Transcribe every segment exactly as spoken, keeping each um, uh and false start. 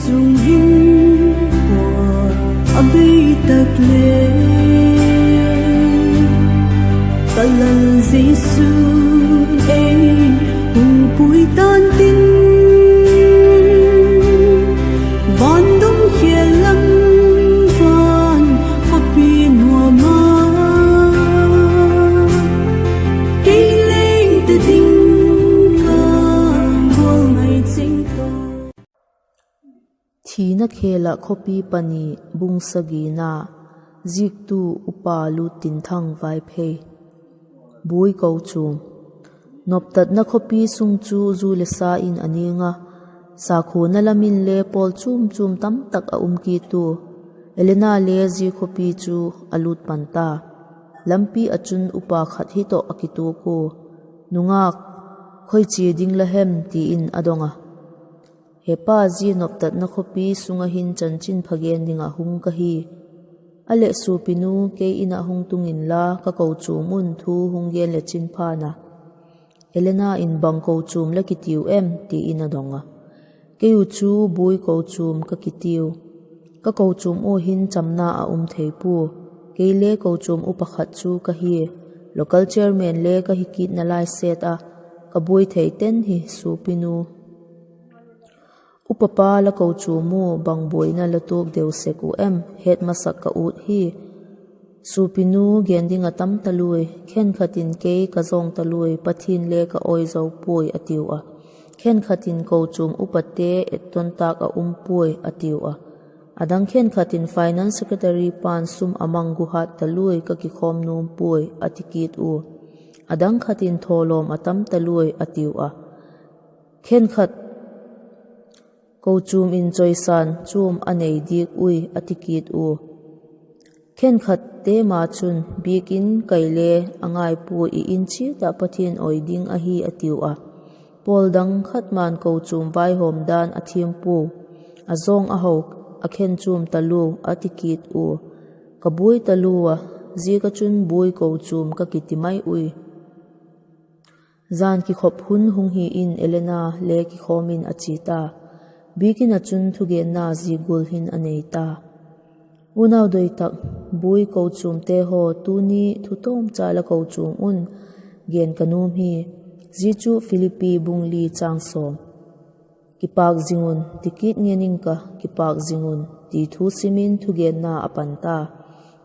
Chung hin a bei tak le, ka Lal Jesu ei hung pui tan tin, van dum khel lam van khawpi nuam a, kei leng te ding ka gual ngai ching to. Thina khel ah khawpi pani, bung sagina, ziaktu Upa Luttinthang Vaiphei. Buai kochuam. Noptatna khawpi sung chu zu le sa in a ning a, sakhuana lam in le pawl chuam chuam tam tak a um kit ua. Elena le zia khawpi chu a lut pan ta. Lampi ah chun upa khat hi tawh a kituak ua. Nungak, khoi chia ding la hem? ti in a dong a. He pa, zia noptatna khawpi sung ah hin chanchinpha gen ding ah hung ka hi. A leh suapinu, kei In ah hung tung inla, ka kochuam un thu hung gen le chin pha'n a. Elena in, Bang kochuam la kitiu em? ti in a dong a. Kei u chu Buai kochuam ka kitiu. Ka kochuam ua hin chamna a um thei pua. Kei le kochuam upa khat chu ka hi. Local chairman le ka hi kitna lai set a, ka buai thei ten hi suapinu. Upa pa, la kochuam ua bang buaina la tuak deu sek uh em? Het masak ka ut hi. Suapinu, gen ding a tam taluai, khenkhat in kei ka zawng taluai, Pathian le ka awi zo puai a tiu a. Khenkhat in kochuam upate etton tâk a um puai a tiu a. A dang khenkhat in finance secretary pa'n sum a mang gu hat taluai, ka kikhawm nuam puai a ti kit ua. A dang khat in thawlawm a tam taluai a tiu a. Khenkhat, kochuam in chawisan chuam a nei diak ui a ti kit ua. Khenkhatte ma chun, Biakin kai le a ngai pua, i in chiat ah Pathian awi ding ahi a tiu a. Pawl dang khat ma'n kochuam vaihawm dan a thiam pua, a zawng a ho a khen chuam talua a ti kit ua. Ka buai talua a, ziak ah chun Buai kochuam ka kiti mai ui. Jan kikhop hun hung hi in Elena le kikhawm in a chia ta. Biakin ah chun thugenna zia gual hin a nei ta. Unau doi tak, Buai kochuamte haw, tuni thu tawmcha la kochuam un gen ka nuam hi. Zia chu Philippi bung li chang sawm. Kipâk zing un, ti kit ngen ing ka, kipâk zing un, ti thu sim in thugenna a pan ta.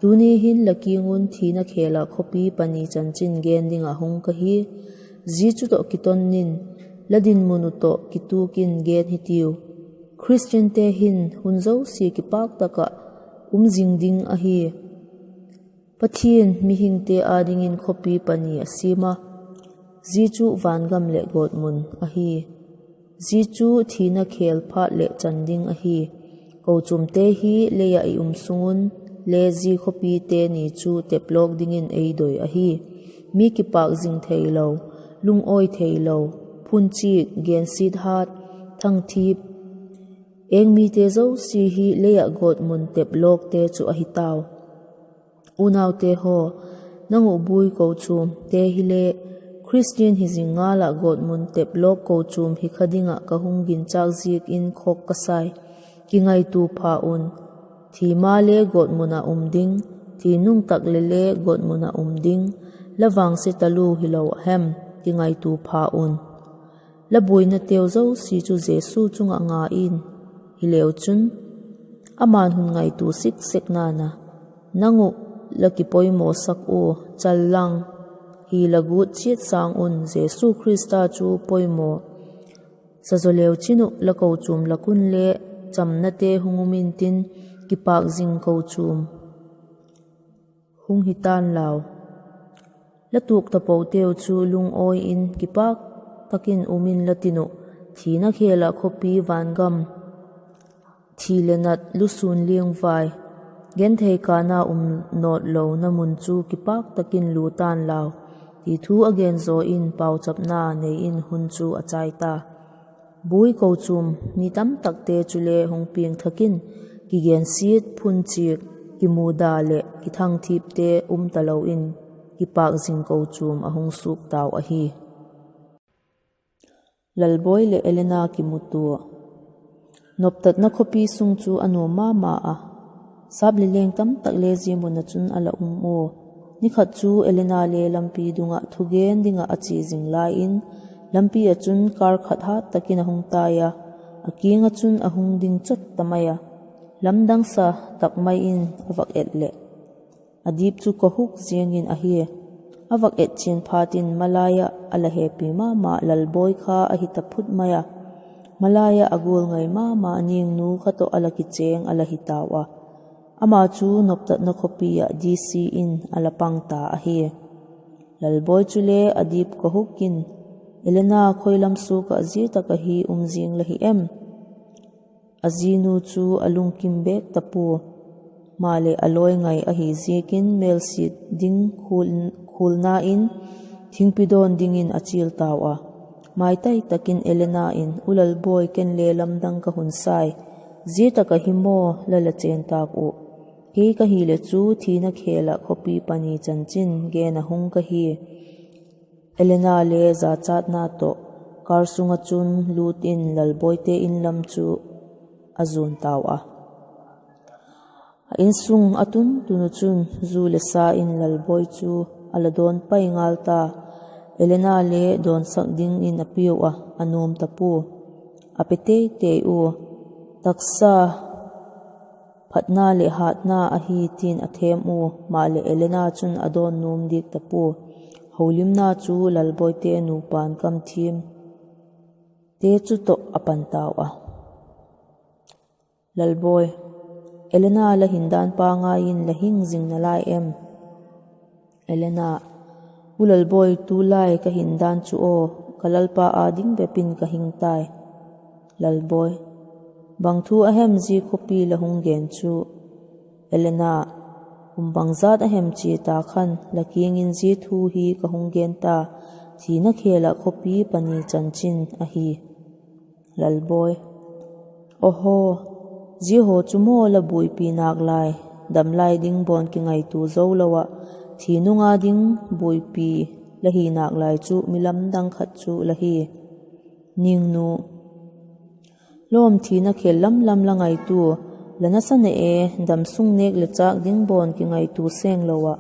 Tuni hin la kiang un thina khêl ah khawpi pani chanchin gen ding ah hung ka hi. Zia chu tawh kiton in, la dinmun uh tawh kituak in gen hitiu. Khristiante hin hun zosia kipâk tak ah um zing ding ahi. Pathian mihingte â dingin khawpi pani a siam a, zia chu vangam leh gawtmun ahi. Zia chu thina khêl phat leh chan ding ahi. Kochuamte hi lei ah i um sung un le zia khawpite ni chu teplawk dingin ei doi ahi. Mi kipâk zing theilo, lungawi theilo, phunchiak, gensiat hat, thangthip, eng mite zosia hi lei ah gawtmun teplawkte chu ahi tau. Unaute haw, nang uh Buai kochuamte hile, Khristian hi zing ngal ah gawtmun teplawk kochuam hi kha ding ah ka hung ginchâk ziak in khawk ka sai. Kingaitua pha un. Thi ma le gawtmun ah um ding, thi nung tak leh le gawtmun ah um ding, la vangse talu hilo a hem, kingaitua pha un. La buainateu zosia chu Jesu chung ah nga in, hileu chun, ama'n hun ngaitua sik sek na'n a. Nang uh la kipoimawsak ua, challang hi la guat chiat sâng un Jesu Khrista chu poimaw sa zaw leu chin uh, la kochuam lak un le chamnate hung um intin, kipâk zing kochuam hung hi ta'n lau. La tuak tapoteu chu lungawi in kipâk tak in um inla tin uh, thina khêl ah khawpi vangam, thi le nat, lusûn liangvai, genthei kâna um nawtlona mun chu kipâk tak in lua ta'n lau, ti thu a gen zaw in pauchapna nei in hun chu a chai ta. Buai kochuam mi tamtakte chule hung piangthak in, kigensiat, phunchiak, kimuda leh kithangthipte um talo in, kipâk zing kochuam a hung suak tau ahi. Lalbawi leh Elena kimutua. Noptatna khawpi sung chu a nuam ma ma a, sap leh leng tamtak le zia mun ah chun a la um ua. Ni khat chu Elena le lampi dung ah thugen ding ah a chia zing lai in, lampi ah chun car khat hat tak in a hung tai a, a kiang ah chun a hung ding chot ta mai a, lamdang sa tak mai in a vak et leh, a dip chu kawhuk ziang in ahi. A vak et chian phat in malai ah a la hepi ma ma Lalbawi kha ahi ta phut mai a, malai ah a gual ngai ma ma Ningnu kha tawh a la kichêng a la hi tau a. Ama chu noptatna khawpi ah DC in a la pang ta ahi. Lalbawi chule a dip kawhuk in, Elena, khoi lam suak ah zia tak ah hi um zing la hi em? A zinu chu a lungkim bêk ta pua, maleh a lawi ngai ahi ziakin mêlsiat ding khualna in thingpi dawn dingin a chial tau a. Maitai tak in Elena in, U Lalbawi, ken le lamdang ka hun sai, zia tak ah hi maw la la chên tâk uh? Kei ka hileh chu thina khêl ah khawpi pani chanchin gen a hung ka hi. Elena le jachatna tawh car sung ah chun lût in Lalbawite in lam chu a zuan tau a. A insung a tun tun uh chun zu leh sa in Lalbawi chu a la dawn pai ngal ta. Elena le dawnsak dingin a piau a, a nuam ta pua. A pe tei tei ua, taksa phatna leh hâtna ahi, ti'n a thêm ua, maleh Elena chun a dawn nuam diak ta pua. Holimna chu Lalbawite nupa'n kam thiamte chu tawh a pan tau a. Lalbawi, Elena la hindan pa ngai in la hing zing nalai em? Elena, U Lalbawi, tulai ka hindan chu aw, ka Lalpa â ding bep in ka hing tai. Lalbawi, bang thu a hem zia khawpi la hung gen chu? Elena, kum bangzat a hem chia ta khan la kiang in zia thu hi ka hung gen ta, thina khêl ah khawpi pani chanchin ahi. Lalbawi, Aw haw, zia haw chu maw la buaipi nâk lai, damlai ding bawn kingaitua zo lo ah, thi nung â ding buaipi la hi nâk lai chu mi lamdang khat chu la hi. Ningnu, Lawm, thina khêl lam lam la ngaitua, la nasa na e, damsung nêk leh châk ding bawn kingaitua seng lo ah.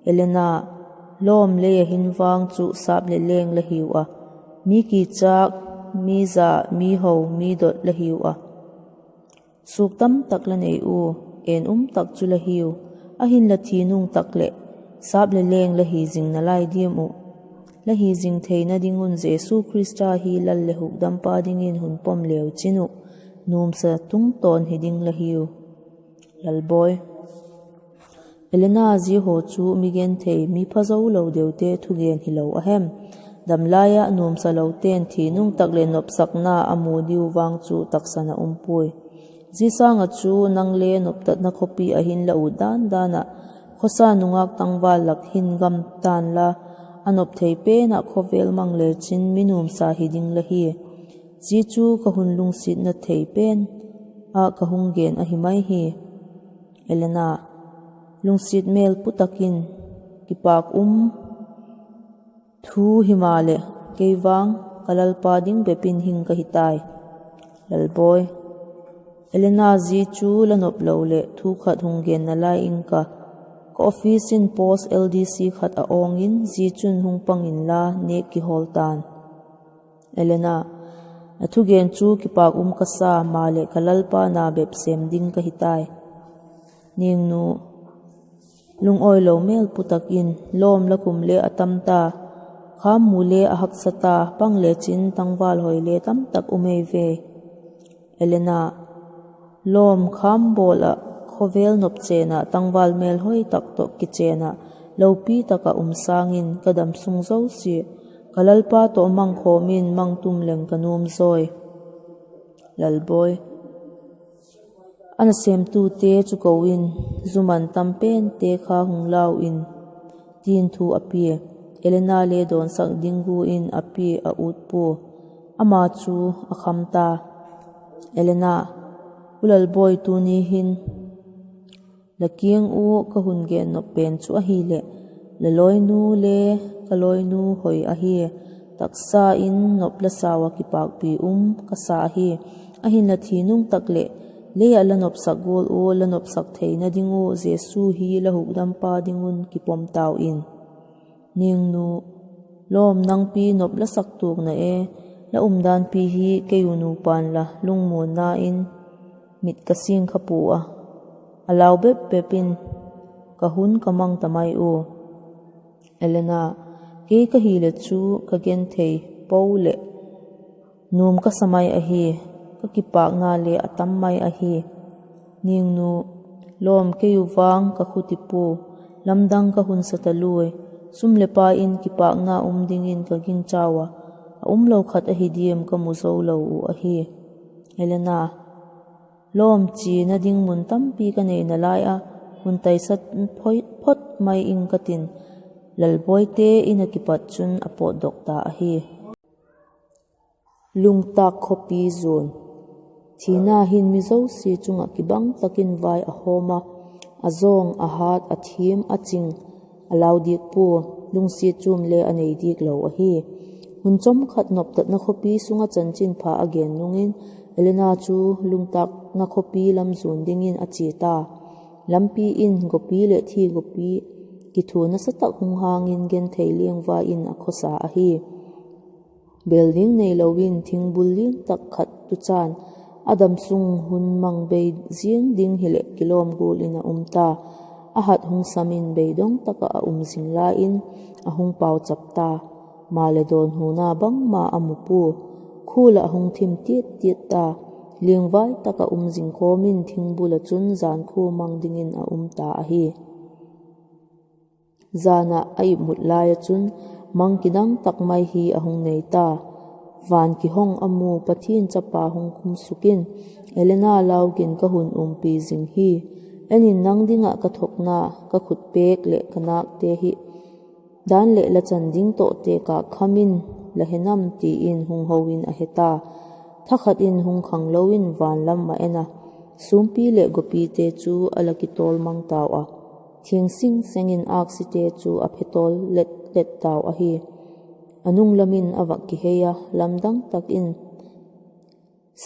Elena, Lawm, lei ah hin vang chu sap leh leng la hiu a, mi kichâk, mi za, mi ho, mi dot la hiu a, suak tamtak la nei ua, en um tak chu la hiu. Ahinla thi nung tak leh sap leh leng la hi zing nalai diam uh? La hi zing theina ding un Jesu Khrista hi Lal leh Hukdampa dingin hun pom leu chin uh, nuamsa tungtawn hi ding la hiu. Lalbawi, Elena, zia haw chu mi genthei, mi pha zo lo deute thugen hilo a hem? Damlai ah nuamsa lote'n thi nung tak leh nopsakna a mu diu vang chu taksan a um puai. Zia sâng ah chu nang le noptatna khawpi ah hin la ut dan dan ah, khawsa nungâk tangval lak hin gam ta'n la, a nop thei pen ah khawvel mang lechin mi nuamsa hi ding la hi. Zia chu ka hun lungsiatna thei pen ah ka hung gen ahi mai hi. Elena, lungsiat mêl pu tak in, kipâk um thu himaleh, kei vang ka Lalpa ding bep in hing ka hi tai. Lalbawi, Elena, zia chu la nop lo leh thu khat hung gen nalai ing ka. Ka office in post LDC khat a awng in, zia chun hung pang inla nêk kihawl ta'n. Elena, la thugen chu kipâk um ka sa, maleh ka Lalpa na bep sêm ding ka hi tai. Ningnu, lungawilo mêl pu tak in, Lawm, la kum le a tam ta, khâm mu le a haksa ta, pang lechin tangval hoi le tamtak um ei ve. Elena, Lawm, khâm bawl ah khawvel nop chen ah tangval mêlhoi tak tawh kichen ah lopi tak ah um sâng in ka damsung zosia ka Lalpa tawh mangkhawm in mang tum leng ka nuam zawi. Lalbawi, a nasêmtute chu ko in, zu man tam pente kha hung lau in, ti'n thu a pia. Elena le dawnsak ding gu in a pia a ut pua. Ama chu a kham ta. Elena, U Lalbawi, tuni hin la kiang ua ka hun gen nop pen chu ahileh, la lawinu le ka lawinu hoi ahi, taksa in nop la sau ah kipâkpi um ka sa ahi. Ahinla thi nung tak leh lei ah la nopsak gual ua la nopsak theina ding uh Jesu hi la hukdampa ding un kipom tau in. Ningnu, lawm, nangpi nop la sak tuak na e, la umdanpi hi kei uh nupa'n la lungmuanna in mit ka sing kha pua a, a lau bep bep in ka hun ka mang ta mai ua. Elena, kei ka hileh chu ka genthei po leh nuam ka sa mai ahi, ka kipâkna le a tam mai ahi. Ningnu, lawm, kei uh vang ka khut i pua, lamdang ka hun sa taluai. Sum leh pai in kipâkna um dingin ka gingchau a, a umlo khat ahi diam ka mu zo lo uh ahi. Elena, lawm, chiana ding mun tampi ka nei nalai a, hun taisa phot mai ing ka tin, Lalbawite in a kipat chun a pawtdok ta ahi. Lungtâk khawpi zuan. Thina hin mi zosia chung ah kibang tak in vai a hawm a, a zawng, a hat, a thiam, a ching, a lau diak pua, lungsiat chuam le a nei diak lo ahi. Hun chawm khat noptatna khawpi sung ah chanchinpha a gen nung in, Elena chu lungtâkna khawpi lam zuan dingin a chia ta. Lampi in gopi leh thi gopi kithuana sa tak hung hang in genthei liangvai in a khawsa ahi. Bel ding neilo in thingbul lian tak khat tuchan, a damsung hun mang bei ziang ding hileh kilawm gual in a um ta. A hat hung sam in beidong tak ah a um zing lai in a hung pauchap ta. Maleh dawnhuna bangma a mu pua. Khul ah a hung thim tiat tiat ta. Liangvai tak ah um zing kawm in thingbul ah chun jan khua mang dingin a um ta ahi. Jan ah a ipmut lai ah chun mang kidang tak mai hi a hung nei ta. Van kihong a mu, Pathian chapa hung khum suk in, Elena, lau gin, ka hun umpi zing hi. En in, nang ding ah ka thokna, ka khutpêk leh ka nâkte hi dan leh la chan ding tawh tekâk kham in la he nam, ti in hung ho in a he ta. Thakhat in hung khanglo in van lam ah en a, sûmpi leh gopite chu a la kitawl mang tau a, thiang sing seng in âksite chu a phetawl let let tau ahi. A nung lam in a vak kihei a, lamdang tak in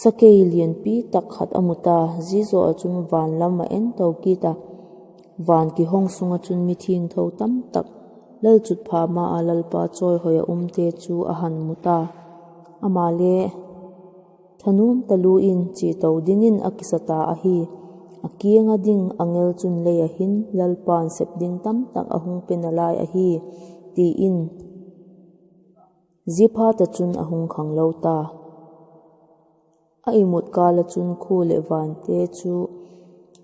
sakei lianpi tak khat a mu ta. Zia zaw ah chun van lam ah en to kit a, van kihong sung ah chun mithiangtho tamtak, lalchutpha ma ah Lalpa chawihoi ah umte chu a han mu ta. Amale thanuam talu in chia to dingin a kisa ta ahi. A kiang ah ding angel chun lei ah hin Lalpa'n sep ding tamtak a hung pe nalai ahi, ti in, zia phat ah chun a hung khanglo ta. A imut kâl ah chun khua leh vante chu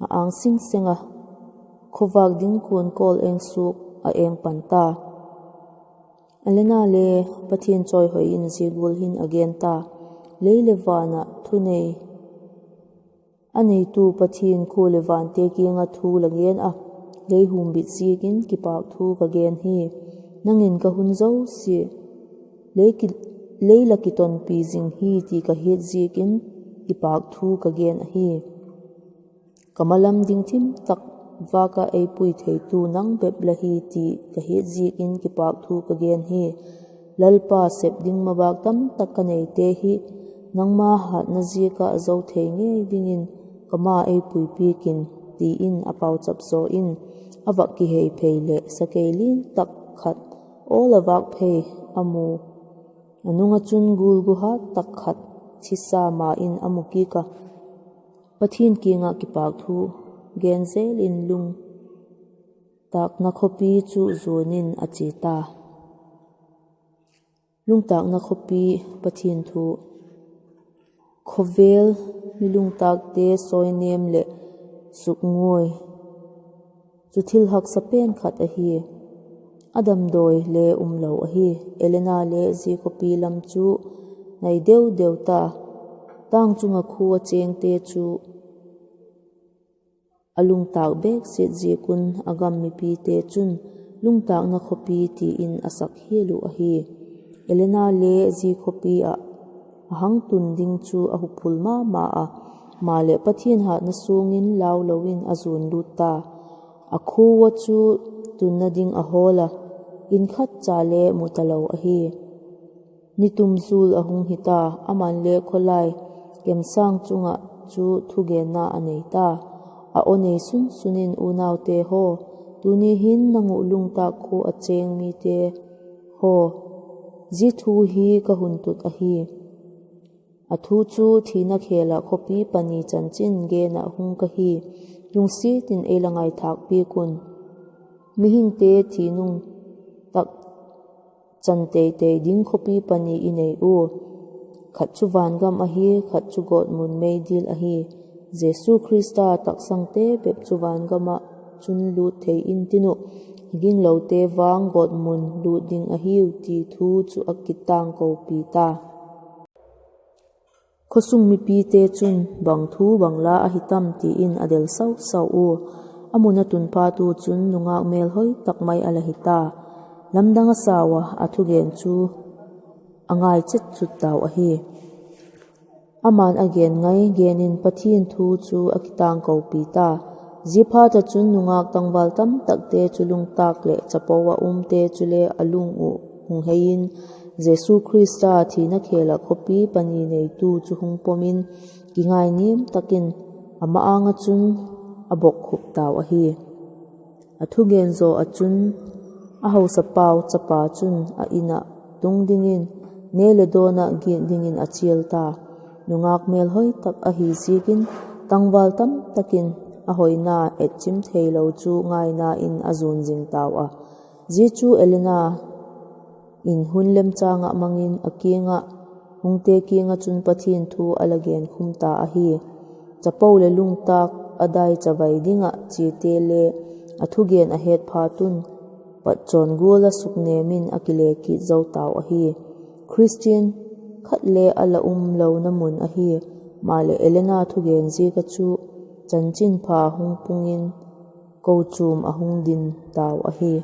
a âng sing seng a, khawvâk ding kuan kawl eng suak a eng pan ta. Elena le Pathian chawihoi in zia gual hin a gen ta: Lei leh van ah thunei a neitu Pathian, khua leh vante kiang ah thu la gen ah, lei humbit ziakin kipâk thu ka gen hi. Nang in ka hun zosia lei la kitonpi zing hi ti ka hiat ziakin kipâk thu ka gen ahi. Ka malam ding thim tak vâk ah ei pui theitu nang bep la hi ti ka hiat ziakin kipâk thu ka gen hi. Lalpa, sep ding mabâk tamtak ka neite hi nangma hatna ziak ah zo thei ngei dingin ka ma ei puipiak in, ti in a pauchap zaw in, a vak kihei phei leh sakei lian tak khat awl a vâk phei a mu. A nung ah chun gul gu hat tak khat thisa ma in a mu kit a, Pathian kiang ah kipâk thu gen zel in lungtâkna khawpi chu zuan in a chia ta. Lungtâkna khawpi. Pathian thu. Khawvel mi lungtâkte sawi nêm leh suknguai chu thil haksa pen khat ahi. A damdawi le umlo ahi. Elena le zia khawpi lam chu nai deu deu ta. Tâng chung ah khua a chêngte chu a lungtâk bêk siat ziak un a gam mipite chun lungtâkna khawpi ti in a sak hial uh ahi. Elena le zia khawpi ah a hang tun ding chu a huphul ma ma a, maleh Pathian hatna suang in lau lo in a zuan lût ta. A khua ah chu tunna ding a hawl a, in khat cha le mu talo ahi. Ni tum zul a hung hi ta, aman le khawlai kemsâng chung ah chu thugenna a nei ta. A aw nei sun sun in, Unaute haw, tuni hin nang uh lungtâk khua a chêng mite haw, zia thu hi ka hun tut ahi. A thu chu thina khêl ah khawpi pani chanchin gen ah hung ka hi. Lungsiat in ei la ngaithâk piak un. Mihingte thi nung tak chan teitei ding khawpi pani i nei ua, khat chu vangam ahi, khat chu gawtmun meidil ahi. Jesu Khrista taksangte bep chu vangam ah chun lût thei intin uh, ginglote vang gawtmun lût ding ahiu, ti thu chu a kitângkopi ta. Khawsung mipite chun, Bang thu bang la ahi tam? ti in a del sau sau ua. A mun a tun phat u chun nungâk mêlhoi tak mai a la hi ta. Lamdang a sau a, a thugen chu a ngai chet chut tau ahi. Ama'n a gen ngai gen in Pathian thu chu a kitângkopi ta. Ziaphat ah chun nungâk tangval tamtakte chu lungtâk leh chapo ah umte chule a lung uh hung hei in, Jesu Khrista thina khêl ah khawpi pani neitu chu hung pom in, kingainiam tak in a ma-âng ah chun a bokkhup tau ahi. A thugen zaw ah chun a hausapau chapa chun a In ah tung dingin, ne leh dawn ah giak dingin a chial ta. Nungâk mêlhoi tak ahi ziakin, tangval tamtak in a hoina etchim theilo chu ngaina in a zuan zing tau a. Zia chu Elena in hun lemchâng ah mang in a kiang ah, hungte kiang ah chun Pathian thu a la genkhum ta ahi. Chapo leh lungtâk a dai chavai ding ah chiate le a thugen a het phat un, patchawn gual ah suknêm in a kile kit zo tau ahi. Khristian khat le a la um lona mun ahi. Maleh Elena thugen ziak ah chu chanchinpha hung pung in kochuam a hung din tau ahi.